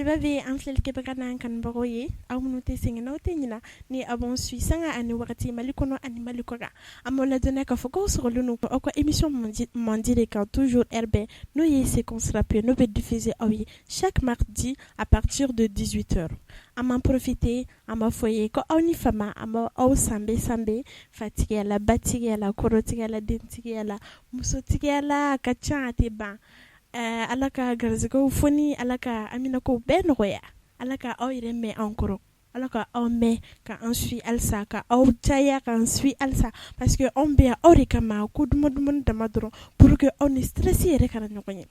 Foliba bɛ an filɛlikɛbaga n'an kanubagaw ye, aw minnu tɛ sɛgɛn, aw tɛ ɲina ni aw b'an suit sanga ani wagati, Mali kɔnɔ ani Mali kɔ kan. An b'aw ladɔnniya k'a fɔ k'aw sɔgɔlen don aw ka émission mandi de kan toujours heure bɛɛ, n'o ye Séquence Rap ye, n'o bɛ diffuser aw ye chaque mardi à partir de 18 heures. An b'an profiter, an b'a fɔ ye ko aw ni fama. An b'aw sanbɛ sanbɛ fatigiya la, batigiya la, kɔrɔtigiya la, dentigiya la, musotigiya la. A ka ca, a tɛ ban. Ala ka garisɛgɛw foni, Ala ka haminakow bɛɛ nɔgɔya, Ala ka aw yɛrɛ mɛn an kɔrɔ, Ala ka aw mɛn ka an suit halisa, ka aw caya k'an suit halisa, parce que anw bɛ yan aw de kama, ko duman duman dama dɔrɔn pour que aw ni stress yɛrɛ kana ɲɔgɔn ye.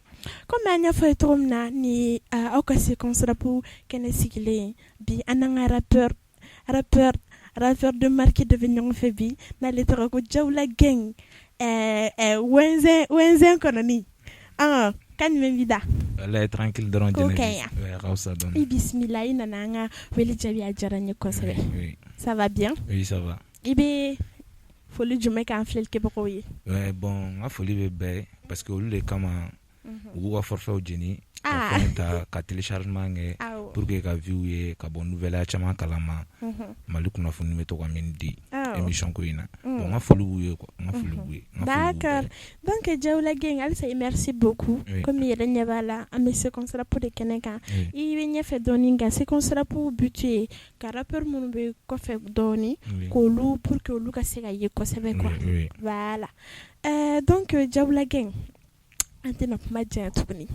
Komi an y'a fɔ ye cogo min na, ni aw ka Séquence Rap kɛnɛ sigilen bi, an n'an ka rappeur de marque de bɛ ɲɔgɔn fɛ bi, n'ale tɔgɔ ko Jawula Gang, wɛnzɛn wɛnzɛn kɔnɔni. Kan jumɛn b'i da? Walayi, tranquille dɔrɔn. Ko ka ɲi. Ouais, a ka fisa dɔɔni. I bisimila, i nana an ka wele jaabi, a diyara n ye kosɛbɛ. Oui. Ça va bien? Oui, ça va. I bɛ foli jumɛn k'an filɛlikɛbagaw ye? Ouais, bon, n ka foli bɛ bɛɛ ye parce que olu de kama u b'u ka forfait jeni ka fɛnw ta ka téléchargement kɛ pour que ka view ye, ka bɔ nouvelle caman kalama, Mali kunnafoni bɛ to ka min di émission ko in na. Bon, n ka foli b'u ye quoi, n ka foli b'u ye. D'accord, donc Jawula Gang, halisa merci beaucoup. Komi i yɛrɛ ɲɛ b'a la, an bɛ Séquence Rap de kɛnɛ kan. I bɛ ɲɛfɛ dɔɔni, nka Séquence Rap but ye ka rappeur minnu bɛ kɔfɛ dɔɔni, k'olu, pour que olu ka se ka ye kosɛbɛ quoi. Voilà, donc Jawula Gang, an tɛna kuma janya tuguni.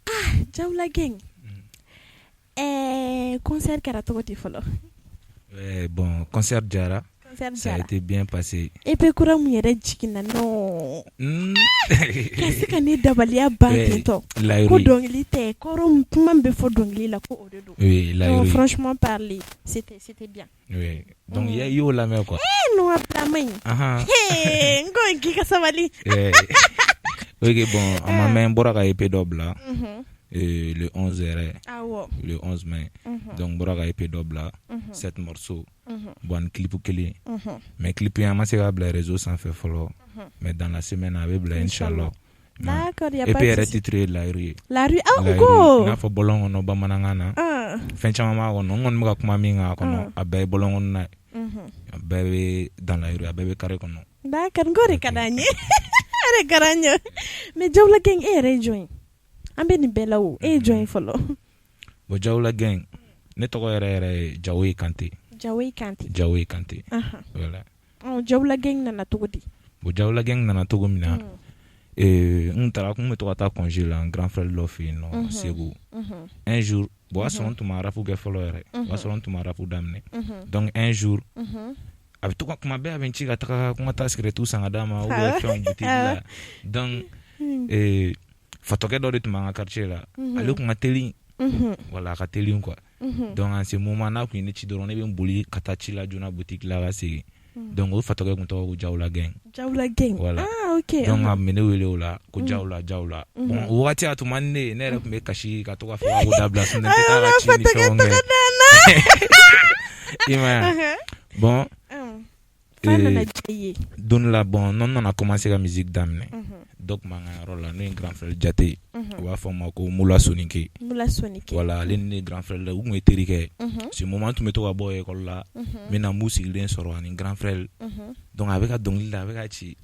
Ah, Jawula Gang, concert kɛra cogo di fɔlɔ? Ouais, bon, concert diyara. Concert Ça a été bien passé. EP kura mun yɛrɛ jiginna non, ka se ka ne dabaliya ban ten tɔ ko dɔnkili tɛ kɔrɔ, kuma min bɛ fɔ dɔnkili la, ko o de don. Oui. Non, franchement parler, c'était bien. Oui, donc i y'o lamɛn quoi. Eh non, a bila man ɲi, n ko k'i ka sabali. Ok, bon, a ma mɛn, n bɔra ka EP dɔ bila le 11 yɛrɛ, le 11 mai. Donc n bɔra ka EP dɔ bila, sept morceaux, bon, ani clip kelen, mais clip in, an ma se k'a bila réseau sanfɛ fɔlɔ, mais dans la semaine a bɛ bila, inchallah. D'accord, y a EP pas de yɛrɛ souci. Titre ye Layiru ye. La rue, ah. Layiru, Ko i n'a fɔ bɔlɔn kɔnɔ bamanankan na, fɛn caman b'a kɔnɔ. N kɔni bɛ ka kuma min kan a kɔnɔ, a bɛɛ ye bɔlɔn kɔnɔna ye, a bɛɛ bɛ dans la rue, a bɛɛ bɛ carré kɔnɔ. D'accord, n ko de ka d'an ye, o de ka d'an ye. Mais Jawula Gang, e yɛrɛ ye jɔn ye? An bɛ nin bɛɛ la o, e ye jɔn ye fɔlɔ? Bon, Jawula Gang, ne tɔgɔ yɛrɛ yɛrɛ ye Jawoyi Kante. Jawoyi Kante. Jawoyi Kante, voilà. Jawula Gang nana cogo di? Bon, Jawula Gang nana cogo min na, n taara, kun bɛ to ka taa congé la n grand frère dɔ fɛ yen nɔ, Segu. Un jour, bon, o y'a sɔrɔ n tun ma rap kɛ fɔlɔ yɛrɛ, o y'a sɔrɔ n tun ma rap daminɛ. Donc un jour, a bɛ to ka kuma bɛɛ, a bɛ n ci ka taga ko n ka taa cigarette san ka d'a ma ou bien fɛnw boutique la. Donc fatɔkɛ dɔ de tun b'an ka quartier la, ale tun ka teli, voilà, a ka teli quoi. Donc en ce moment, n'a tun ye ne ci dɔrɔn, ne bɛ n boli ka taa ci la joona boutique la ka segin. Donc o fatɔkɛ tun tɔgɔ ko Jawula Gang. Jawula Gang. Voilà. Ah, ok. Donc a bɛ ne wele o la ko Jawula, Jawula. Bon, o wagati a tun man di ne ye, ne yɛrɛ tun bɛ kasi ka to ka fɔ k'o dabila, sinon n tɛ taa ka ci ni fɛnw kɛ, i m'a ye. Bon, Fa nana diya i ye. Don dɔ la, bon, n nana commencer ka musique daminɛ, dɔ tun b'an ka yɔrɔ la, n'o ye grand frère Jate ye, u b'a fɔ o ma ko Mula Soninke. Mula Soninke. Voilà, ale ni ne grand frère la, u tun ye terikɛ ye. Ce moment, n tun bɛ to ka bɔ école la, n bɛ na, n b'u sigilen sɔrɔ ani grand frère. Donc a bɛ ka dɔnkili da, a bɛ ka ci.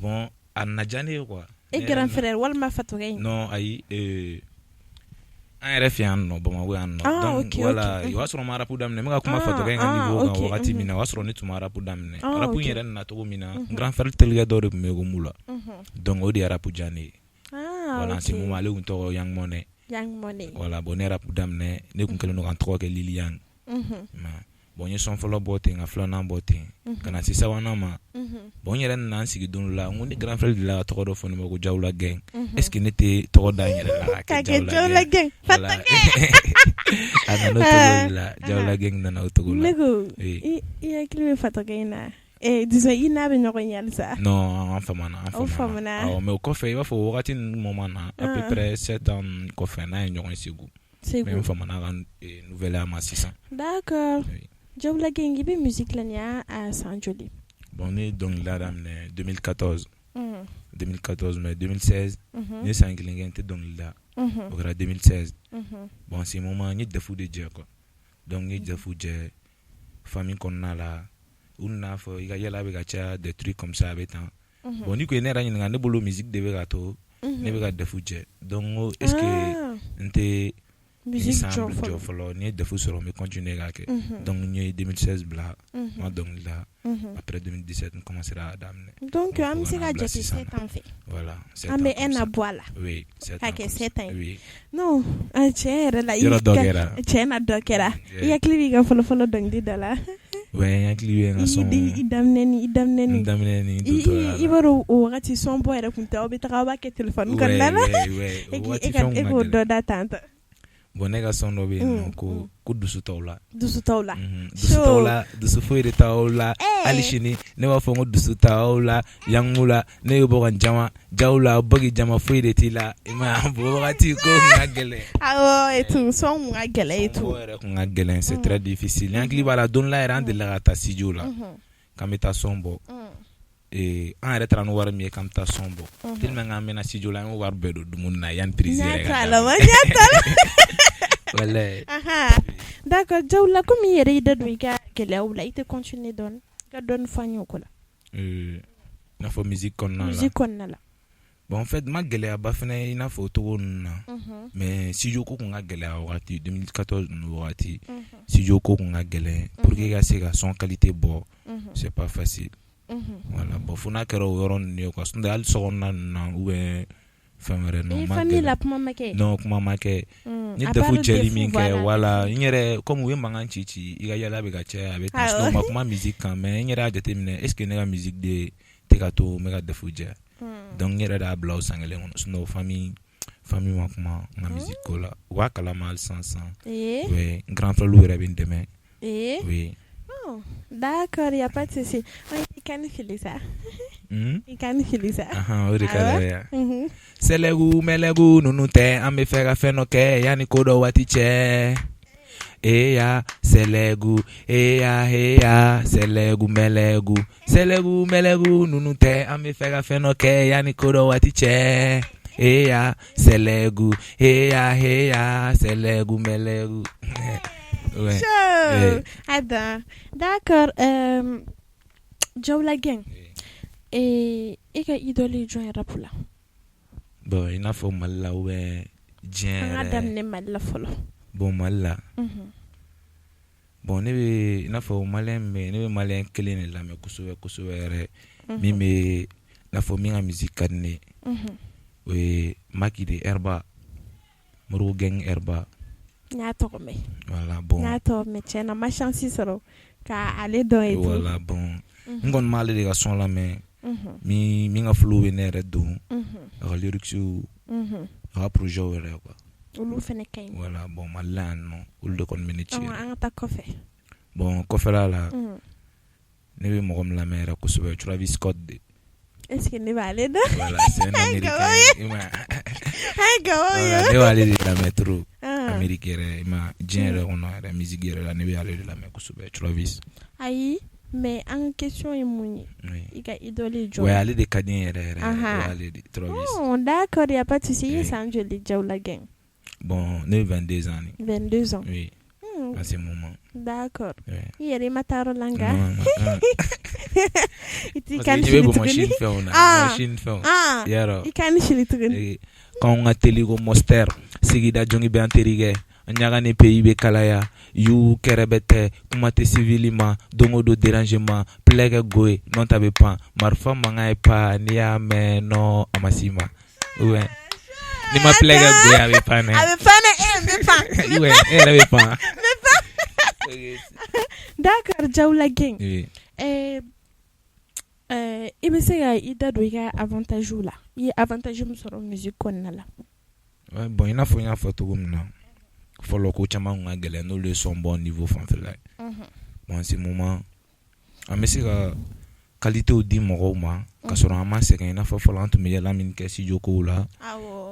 Bon, a nana diya ne ye quoi. E grand frère walima fatɔkɛ in? Non, ayi, an yɛrɛ fɛ yan nɔ, Bamakɔ yan nɔ. Donc voilà, o y'a sɔrɔ n ma rap daminɛ. N bɛ ka kuma fatɔkɛ in ka niveau kan wagati min na, o y'a sɔrɔ ne tun ma rap daminɛ. Rap in yɛrɛ nana cogo min na, n grand frère terikɛ dɔ de tun bɛ yen ko Mula. Donc o de ye rap diya ne ye. Voilà, en ce moment, ale tun tɔgɔ Young Money. Young Money. Voilà, bon, ne ye rap daminɛ, ne tun kɛlen don ka n tɔgɔ kɛ Lil Young. Bon, n ye son fɔlɔ bɔ ten, ka filanan bɔ ten, ka na se sabanan ma. Bon, n yɛrɛ nana n sigi don dɔ la, n ko ni grand frère delila ka tɔgɔ dɔ fɔ ne ma ko Jawula Gang, est ce que ne tɛ tɔgɔ da n yɛrɛ la ka kɛ Jawula Gang? Voilà, a nana o cogo de la, Jawula Gang nana o cogo la. Ne ko, i hakili bɛ fatɔkɛ in na, disons, i n'a bɛ ɲɔgɔn ye halisa? Non, an famana, an Aw famana. Awɔ, mais o kɔfɛ, i b'a fɔ o wagati ninnu moment na, à peu près 7 ans kɔfɛ, n'a ye ɲɔgɔn ye Segu. Segu. Mais n famana ka nouvelle ma sisan. D'accord. Jawula Gang, i bɛ musique la nin y'a san joli? Bon, ne ye dɔnkilida daminɛ 2014. 2014, mais 2016, n ye san kelen kɛ n tɛ dɔnkili da. O kɛra 2016. Bon, en ce moment n ye DEF de jɛ quoi. Donc n ye DEF jɛ famille kɔnɔna la, u nana fɔ i ka yala bɛ ka caya, des trucs comme ça, a bɛ tan. Bon, ni kun ye ne yɛrɛ ɲininka, ne bolo musique de bɛ ka to ne bɛ ka DEF jɛ. Donc n ko est ce que n tɛ musique jɔ fɔlɔ? Ni ye DEF sɔrɔ, n bɛ continuer k'a kɛ. Donc n ye 2016 bila, n ma dɔnkili da. Après 2017, n commencera a daminɛ. Donc an bɛ se ka jate 7 ans fɛ. Voilà. An bɛ 1 na bɔ a la. Oui. Ka kɛ 7 ans ye. Oui. Non, tiɲɛ yɛrɛ la. Yɔrɔ dɔ kɛra. Tiɲɛ na, dɔ kɛra. I hakili b'i ka fɔlɔ fɔlɔ dɔnkili da la? Ouais, n hakili bɛ n ka son. I daminɛ ni i daminɛ ni. N daminɛ ni. I b'a dɔn, o wagati son bɔ yɛrɛ kun tɛ, aw bɛ taga aw b'a kɛ téléphone kɔnɔna la. O waati E ka fɛnw e kun k'o ka dɔ gɛlɛn. Da tan tɔ. Bon, ne ka son dɔ bɛ yen nɔ ko dusu t'aw la. Dusu t'aw la. Dusu t'aw la, dusu foyi de t'aw la. Hali sini ne b'a fɔ n ko dusu t'aw la, yango la ne bɛ bɔ ka n jama jaw la, bagi jama foyi de t'i la. I ma ye, o wagati ko kun ka gɛlɛn. Awɔ, et tout, son kun ka gɛlɛn et tout. Son yɛrɛ kun ka gɛlɛn, c'est très difficile. N hakili b'a la, don la yɛrɛ, an delila ka taa studio la k'an bɛ taa son bɔ. An yɛrɛ taara ni wari min ye k'an bɛ taa son bɔ, tellement k'an mɛnna studio la, an y'o wari bɛɛ don dumuni na yanni prise yɛrɛ ka daminɛ. Ɲɛ t'a la. Walayi. D'accord, Diawula, komi i yɛrɛ y'i da don i ka gɛlɛyaw la, i tɛ continuer dɔɔni, i ka dɔɔni fɔ an ye o ko la. I n'a fɔ musique kɔnɔna la? Musique kɔnɔna la. Bon, en fait, n ma gɛlɛyaba fɛnɛ ye i n'a fɔ o togo ninnu na, mais studio ko kun ka gɛlɛya wagati, 2014 ninnu wagati, studio ko kun ka gɛlɛn. Pour que i ka se ka son qualité bɔ, c'est pas facile. Voilà. Bon, fo n'a kɛra o yɔrɔ ninnu ye quoi, sinon hali sokɔnɔna ninnu na ou bien fɛn wɛrɛ, non, ma famille la, kuma ma kɛ? Non, kuma ma kɛ. N ye DEF jɛli min kɛ, voilà, n yɛrɛ comme u ye mankan ci ci, i ka yala bɛ ka caya, a bɛ tan, sinon u ma kuma musique kan. Mais n yɛrɛ y'a jateminɛ, est ce que ne ka musique de tɛ ka to n bɛ ka DEF jɛ? Donc n yɛrɛ de y'a bila o san kelen kɔnɔ. Sinon famille ma kuma n ka musique ko la, u b'a kalama hali sisan sisan. Ouais, n grand frère yɛrɛ bɛ n dɛmɛ. Oui. Oh, d'accord, y a pas de souci. I ka ni fili sa. I ka ni fili sa. O de ka di ye. Sɛlɛgu mɛlɛgu ninnu tɛ, an bɛ fɛ ka fɛn dɔ kɛ yanni ko dɔ waati cɛ. Eya sɛlɛgu, eya eya sɛlɛgu mɛlɛgu, sɛlɛgu mɛlɛgu ninnu tɛ, an bɛ fɛ ka fɛn dɔ kɛ yanni ko dɔ waati cɛ. Eya sɛlɛgu, eya eya sɛlɛgu mɛlɛgu. Ouais. Attends. D'accord. Diawula Gang. E ka idole ye jɔn ye rap la? Bon, i n'a fɔ Mali la ou bien diɲɛ An yɛrɛ? ka daminɛ Mali la fɔlɔ. Bon, Mali la. Bon, ne bɛ i n'a fɔ malien min bɛ yen, ne bɛ malien kelen de lamɛn kosɛbɛ kosɛbɛ yɛrɛ. Min bɛ i n'a fɔ min ka musique ka di ne ye. O ye Maki de Herba. Moribo Gang Herba. N y'a tɔgɔ mɛn. Voilà, bon. N y'a tɔgɔ mɛn, tiɲɛ na, n ma chance sɔrɔ ka ale dɔn et tout. Voilà, bon. N kɔni m'ale de ka son lamɛn. Min ka flow bɛ ne yɛrɛ don. A ka lyrics, a ka projet yɛrɛ quoi. Olu fɛnɛ ka ɲi. Voilà, bon, Mali la yan nɔ, olu de kɔni bɛ ne ci yɛrɛ. An ka taa kɔfɛ. Bon, kɔfɛla la, ne bɛ mɔgɔ min lamɛn yɛrɛ kosɛbɛ, Travis Scott de. Est ce que ne b'ale dɔn? Voilà, c'est un Américain. I ma Ay, gawo ye. Ye. Ne b'ale de lamɛn trop. Amérique yɛrɛ, i ma, diɲɛ yɛrɛ kɔnɔ yɛrɛ, musique yɛrɛ la, ne bɛ ale de lamɛn kosɛbɛ, Travis. Ayi, mais an ka question ye mun ye? Oui. I ka idole ye jɔn Ouais, ye? ale de ka di n ye yɛrɛ yɛrɛ. Ahan. O y'ale de, Travis. Oh, d'accord, y a pas de souci. I ye Oui. san joli Diawula Gang? Bon, ne bɛ 22 ans de. 22 ans. Oui. À ce moment. D'accord. Ouais. I yɛrɛ i ma taa yɔrɔ la nka. Non, non. I t'i Parce kan que i fili bɛ tuguni. machine fɛnw na, Ah. machine fɛnw. Ah. Yarɔ. I kan ni fili tuguni. K'anw ka teli ko Monster, sigida jɔngi bɛ an terikɛ, ɲaga ni pays bɛ kalaya, yu kɛrɛbɛ tɛ, kuma tɛ civil ma, don o don dérangement, plɛ kɛ go ye, nɔn ta bɛ pan, marifa mankan ye pa, n'i y'a mɛn nɔ a ma s'i ma. Ou bien n'i ma plɛ kɛ go ye, a bɛ pan dɛ. A bɛ pan dɛ, e n bɛ pan. Ou bien e yɛrɛ bɛ pan. N bɛ pan. D'accord, Diawula Gang. Oui. I bɛ se ka i da don i ka avantage la? I ye avantage min sɔrɔ musique kɔnɔna la. Ouais, bon, i n'a fɔ n y'a fɔ cogo min na, fɔlɔ ko caman kun ka gɛlɛn n'olu ye son bɔ niveau fanfɛla ye. Bon, en ce moment, an bɛ se ka qualité di mɔgɔw ma ka sɔrɔ an ma sɛgɛn, i n'a fɔ fɔlɔ an tun bɛ yala min kɛ studio kow la,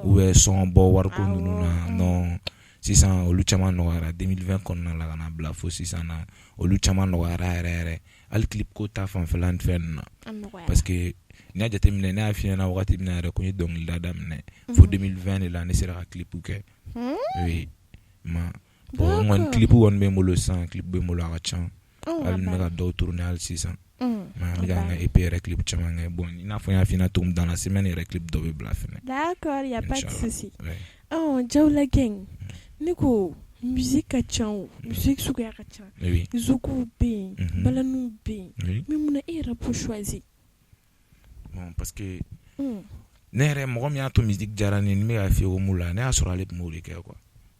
ou bien son bɔ wariko ninnu na. Non, Sisan olu caman nɔgɔyara 2020 kɔnɔna la ka na bila fo sisan na, olu caman nɔgɔyara yɛrɛ yɛrɛ, hali clip ko ta fanfɛla ni fɛn ninnu na. A nɔgɔyara. Parce que n'i y'a jateminɛ, ne y'a f'i ɲɛna wagati min na yɛrɛ ko n ye dɔnkilida daminɛ, fo 2020 de la ne sera ka clip kɛ. Oui, ma bon, n kɔni clip kɔni bɛ n bolo sisan, clip bɛ n bolo, a ka ca. Hali n bɛ ka dɔw tourner hali sisan. Mais an bɛ ka n ka EP yɛrɛ clip caman kɛ. Bon, i n'a fɔ n y'a f'i ɲɛna cogo min, dans la semaine yɛrɛ, clip dɔ bɛ bila fɛnɛ. D'accord, y a pas de Inch'Allah. souci. Ouais. Ɔ, Diaoula Gang, ne ko musique ka ca o, musique suguya ka ca. Zoukw bɛ yen, balaniw bɛ yen. Mais munna e ye rap choisi? Bon, parce que ne yɛrɛ, mɔgɔ min y'a to musique diyara ne ye, ni n bɛ ka f'i ye ko mun la, ne y'a sɔrɔ ale tun b'o de kɛ quoi,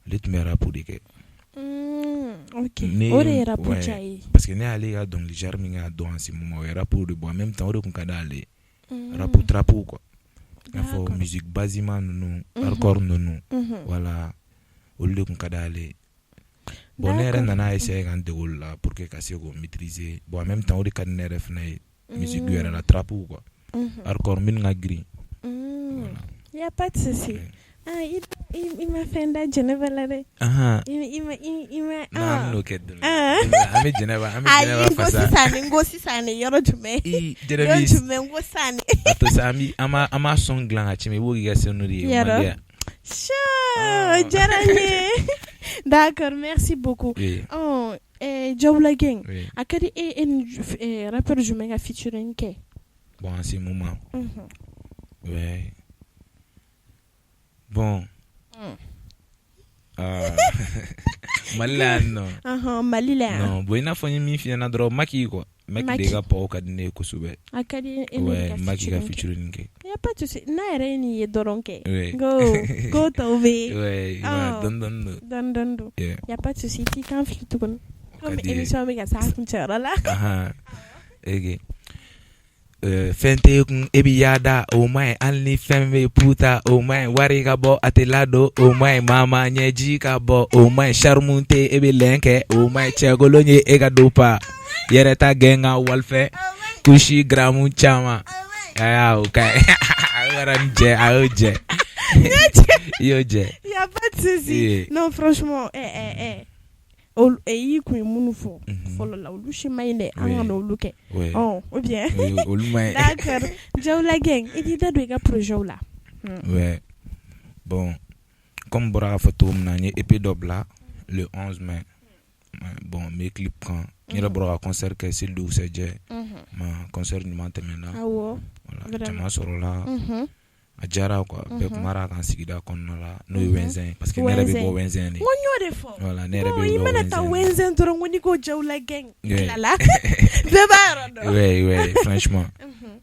ale tun bɛ rap de kɛ. Ok, o de ye rap diya ye. Parce que ne y'ale ka dɔnkili genre min kɛ a dɔn en ce moment, o ye rap de bon, en même temps o de tun ka d'ale ye. Rap trap quoi. I n'a fɔ musique basiment ninnu, hardcore ninnu, voilà, olu de tun ka d'ale ye. Bon, ne yɛrɛ nana essayer ka n dege olu la pour que ka se k'o maîtriser. Bon, en même temps o de ka di ne yɛrɛ fana ye musique yɛrɛ la, trap quoi. Hardcore minnu ka girin. Voilà. Y a pas de souci. Ah, i ma fɛn da Jɛnɛba la dɛ. I ma i ma Non, an bɛn'o kɛ don dɔ la. An bɛ Jɛnɛba, an bɛ Ayi, Jɛnɛba n ko fasa. sisan ne, n ko sisan ne, yɔrɔ jumɛn? I Yɔrɔ Jɛnɛbi jumɛn, n ko sisan ne. A to sa, an b'a son dilan ka ci ma, i b'o k'i ka sonnerie ye, o man Yɔrɔ. di yan. Chou, diyara n ye. D'accord, merci beaucoup. Ɔ, Diaoula Gang, a ka di e ni rappeur jumɛn ka featuring kɛ? Bon, en ce moment. Ouais. Bon. Ah. Mali la yan nɔ. Mali la yan. Non, bon, i n'a fɔ n ye min f'i ɲɛna dɔrɔn, Maki quoi. Maki de ka pɔw ka di ne ye kosɛbɛ. A ka di e Ouais, Maki ka featuring kɛ. Y a pas de souci. N'a yɛrɛ ye nin ye dɔrɔn kɛ. Ko ko tɔw bɛ yen. Ouais, dɔɔni dɔɔni don. Dɔɔni dɔɔni don. Y a pas de souci. I t'i kan fili tuguni. Komi émission bɛ ka s'a kuncɛyɔrɔ la. Ahan. Ok. Fɛn tɛ kun e bi yaada, o ma ɲi, hali ni fɛn bɛ puta, o ma ɲi, wari ka bɔ a tɛ ladon, o ma ɲi, mama ɲɛji ka bɔ, o ma ɲi, charme tɛ e bɛ lɛn kɛ, o ma ɲi, cɛkolon ye e ka don pa yɛrɛ ta gɛn ka walifɛ kusi garamu caman, aa, o ka ɲi, a yɔrɔ nin jɛ, a y'o jɛ, i y'o jɛ. Y a pas de souci. Non, franchement, i y'i kun ye minnu fɔ fɔlɔ la, olu si ma ɲi dɛ, an kana olu kɛ. Ɔ, ou bien. Olu ma ɲi. D'accord. Diaoula Gang, i t'i da don i ka projet la. Ouais. Bon, comme n bɔra k'a fɔ cogo min na, n ye EP dɔ bila le 11 mai. Bon, n bɛ clip kan. N yɛrɛ bɔra ka concert kɛ seli dugusɛjɛ. Ma concert ɲuman tɛmɛna. Voilà, jama sɔrɔla. A diyara quoi, bɛɛ kumara a kan sigida kɔnɔna la, n'o ye Wɛnzɛn ye, parce que ne yɛrɛ bɛ bɔ Wɛnzɛn de. N ko n y'o de fɔ. Voilà, ne yɛrɛ bɛ bɔ I mana taa Wɛnzɛn dɔrɔn, ko n'i ko Diaoula Gang, tilala, bɛɛ b'a yɔrɔ dɔn. Ouais, franchement.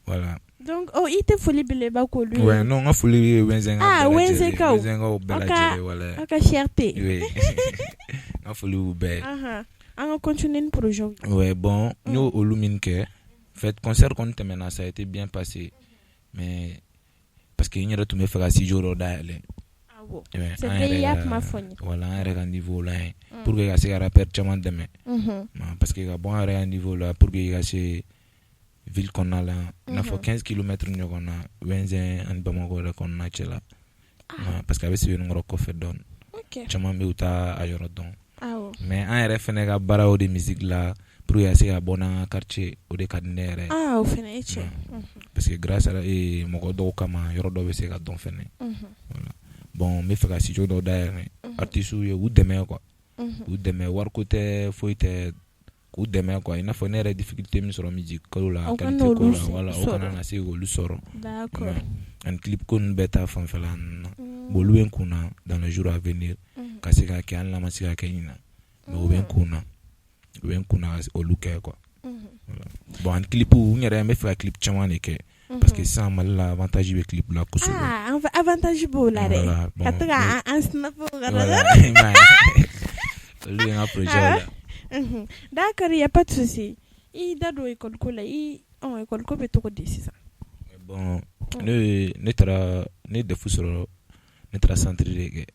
Voilà. Donc, oh, i tɛ foli belebeleba k'olu ye. Ouais, non, n ka foli bɛ Wɛnzɛn ka Ah, bɛɛ lajɛlen. Wɛnzɛnkaw. Wɛnzɛnkaw bɛɛ lajɛlen, voilà. Aw ka fierté. Oui. N ka foli b'u bɛɛ ye. An ka continuer ni projet ye. Ouais, bon, n y'o olu min kɛ. En fait, concert kɔni tɛmɛna, ça a été bien passé. Mais parce que n yɛrɛ tun bɛ fɛ ka studio dɔ dayɛlɛ. Awɔ. Ouais, C'est an vrai, yɛrɛ i y'a ka kuma fɔ n ye. Voilà, an yɛrɛ ka niveau la yen. Pour que ka se ka rappeur caman dɛmɛ. Parce que ka bɔ an yɛrɛ ka niveau la pour que i ka se ville kɔnɔna la, i n'a fɔ 15 km ɲɔgɔn na, Wɛnzɛn ani Bamakɔ yɛrɛ kɔnɔna cɛ la. Parce que a bɛ Sebenikɔrɔ kɔfɛ dɔɔni. Caman bɛ yen, u t'a a yɔrɔ dɔn. Mais an yɛrɛ fɛnɛ ka baara o de musique la pour que ka se ka bɔ n'an ka quartier, o de ka di ne yɛrɛ ye. Ah, o fɛnɛ ye tiɲɛ. Parce que grâce à mɔgɔ dɔw kama, yɔrɔ dɔw bɛ se ka dɔn fɛnɛ. Voilà. Bon, n bɛ fɛ ka studio dɔw dayɛlɛ artistes ye, k'u dɛmɛ quoi. K'u dɛmɛ, wariko tɛ, foyi tɛ, k'u dɛmɛ quoi. I n'a fɔ ne yɛrɛ difficulté min sɔrɔ musique ko la, Aw kana qualité ko olu la, voilà, o kana sɔrɔ. na se k'olu sɔrɔ. D'accord. Ani clip ko ninnu bɛɛ ta fanfɛla ninnu na. Bon, olu bɛ n kun na dans les jours à venir ka se ka kɛ, hali n'a ma se ka kɛ ɲinan. Mais o bɛ n kun na. O bɛ n kun na ka olu kɛ quoi. Voilà. Bon, ani clip, n yɛrɛ n bɛ fɛ ka clip caman de kɛ. Parce que sisan Mali la, avantage bɛ clip la kosɛbɛ. Ah, avantage b'o la dɛ. Voilà, bon, Ka to ka an snap ka Voilà, i m'a ye. Olu ye n ka projet la. D'accord, y a pas de souci. I da don école ko la, i ɔ école ko bɛ cogo di sisan? Bon, ne taara, ne ye DEF sɔrɔ, ne taara centre de kɛ.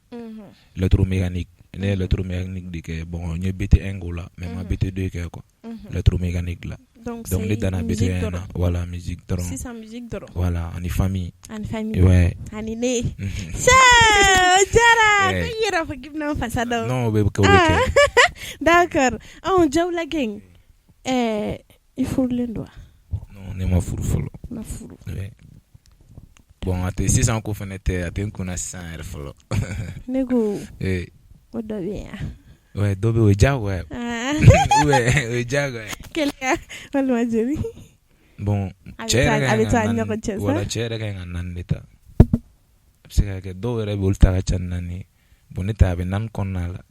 Électromécanique. Ne ye électromécanique de kɛ. Bon, n ye BT1 k'o la, mais n ma BT2 kɛ quoi. Électromécanique la. Donc ne danna musique BDN na, voilà, musique dɔrɔn. Sisan musique dɔrɔn. Voilà, ani famille. Ani famille. Ouais. Ani ne. Cɛ o diyara. Ko i yɛrɛ fɔ k'i bɛna n fasa da o. Non, o bɛ kɛ, o bɛ kɛ. D'accord. Ɔn, Diawula Gang, ɛɛ i furulen don wa? Non, ne ma furu fɔlɔ. I ma furu. Ouais. Bon, a tɛ sisan ko fana tɛ, a tɛ n kunna sisan yɛrɛ fɔlɔ. Ne ko Eh. ko dɔ bɛ yan. Ouais, dɔ bɛ yen, o ye diyagoya ye. Ouais, o ye diyagoya ye. Keleya walima joli. Bon, A bɛ cɛ yɛrɛ taa a ka bɛ ɲi taa ka ni naani, ɲɔgɔn cɛ sa. voilà, cɛ yɛrɛ ka ɲi ka naani de ta. A bɛ se ka kɛ dɔw yɛrɛ bɛ olu ta ka ca ni naani ye. Bon, ne ta a bɛ naani kɔnɔna la.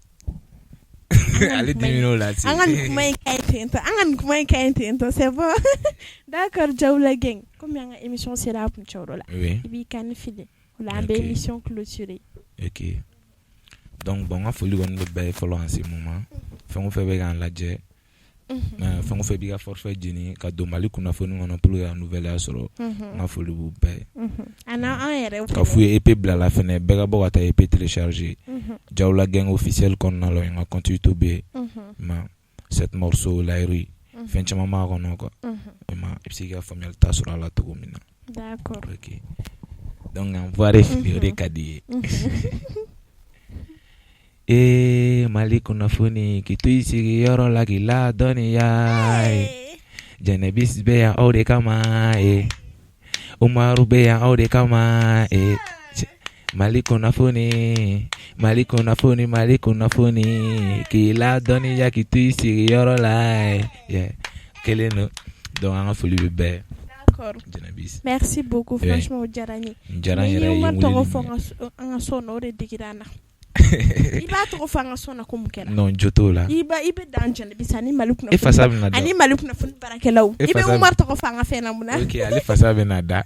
Ale dimina o la. An ka nin kuma in ka ɲi ten tɔ, an ka nin kuma in ka ɲi ten tɔ, c'est bon. D'accord, Diawula Gang, komi an ka émission sera a kuncɛyɔrɔ la. Oui. I b'i kan ni fili. O la an bɛ émission clôturer. Ok. Donc bon, n ka foli kɔni bɛ bɛɛ ye fɔlɔ en ce moment. Fɛn o fɛn bɛ k'an lajɛ. Fɛn o fɛn b'i ka forfait jeni ka don Mali kunnafoni kɔnɔ pour que ka nouvelle sɔrɔ. N ka foli b'u bɛɛ ye. A n'an yɛrɛ. Ka f'u ye EP bilala fɛnɛ, bɛɛ ka bɔ ka taa EP télécharger. Diawula Gang officiel kɔnɔna la, n ka compte YouTube bɛ yen. Ma sept morceaux layiru. Fɛn caman b'a kɔnɔ quoi. Ma i bɛ se k'i ka faamuyali ta sɔrɔ a la cogo min na. D'accord. Ok. Donc an voix de fili, o de ka di i ye. Ee Mali kunnafoni, k'i to i sigiyɔrɔ la k'i ladɔnniya ye. Jɛnɛbisi bɛ yan aw de kama ye. Umaru bɛ yan aw de kama ye. Mali kunnafoni, Mali kunnafoni, Mali kunnafoni, k'i ladɔnniya k'i to i sigiyɔrɔ la ye. Kelen don. Donc an ka foli bɛ bɛɛ ye. D'accord. Jɛnɛbisi. Merci beaucoup, franchement o diyara n ye. N diyara n yɛrɛ ye. N'i ye Umaru tɔgɔ weleli fɔ min an ka so o de digira an na. I b'a tɔgɔ fɔ an ka son na ko mun kɛra? Non, jo t'o la. I bɛ dan Jɛnɛbisi ani Mali E fasa kunnafoni bɛna da. ani Mali kunnafoni baarakɛlaw. I bɛ Umaru tɔgɔ fɔ an ka fɛn na mun na? Ok, ale fasa bɛna da.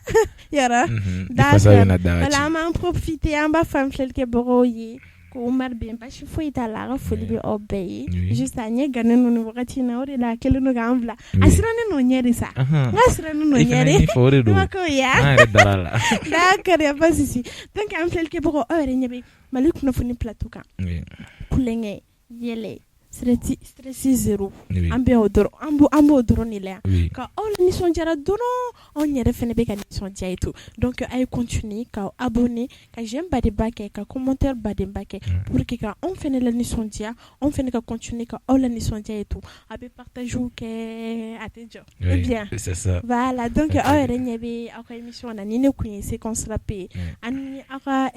Yɔrɔ? I fasa bɛna da. Voilà, an b'an profiter, an b'a fɔ an filɛlikɛbagaw ye ko Umaru bɛ yen, basi foyi t'a la, a ka foli bɛ aw bɛɛ ye. Juste a ɲɛ gannen don nin wagati in na, o de la a kɛlen don k'an bila. A sirannen don ɲɛ de sa. N k'a sirannen don I ɲɛ fana de. ye min fɔ o de don. I ma k'o ye wa? An yɛrɛ dar'a la. D'accord, y a pas de souci. Donc an filɛlikɛbagaw, aw yɛrɛ ɲɛ bɛ Mali kunnafoni plateau kan. Kulonkɛ, yɛlɛ, stress zéro. An bɛ o dɔrɔn, an b'o dɔrɔn de la yan. Ka aw nisɔndiyara dɔrɔn, anw yɛrɛ fana bɛ ka nisɔndiya ye to. Donc a ye continuer ka abonner, ka j'aime badenba kɛ, ka commentaire badenba kɛ pour que ka anw fana la nisɔndiya, anw fana ka continuer ka aw la nisɔndiya ye to. A bɛ partage kɛ, a tɛ jɔ. Ou bien? C'est ça. Voilà, donc aw yɛrɛ ɲɛ bɛ aw ka émission na, ni ne kun ye séquence rap ye. Ani aw ka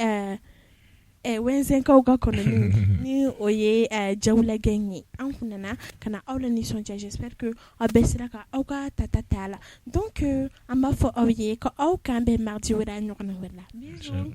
Wɛnzɛnkaw ka kɔnɔni ni o ye Diawula Gang ye. An kun nana ka na aw la nisɔndiya, j'espère que aw bɛɛ sera ka aw ka tata ta a la. Donc an b'a fɔ aw ye ko aw k'an bɛn mardi wɛrɛ a ɲɔgɔnna wɛrɛ la. Bisous.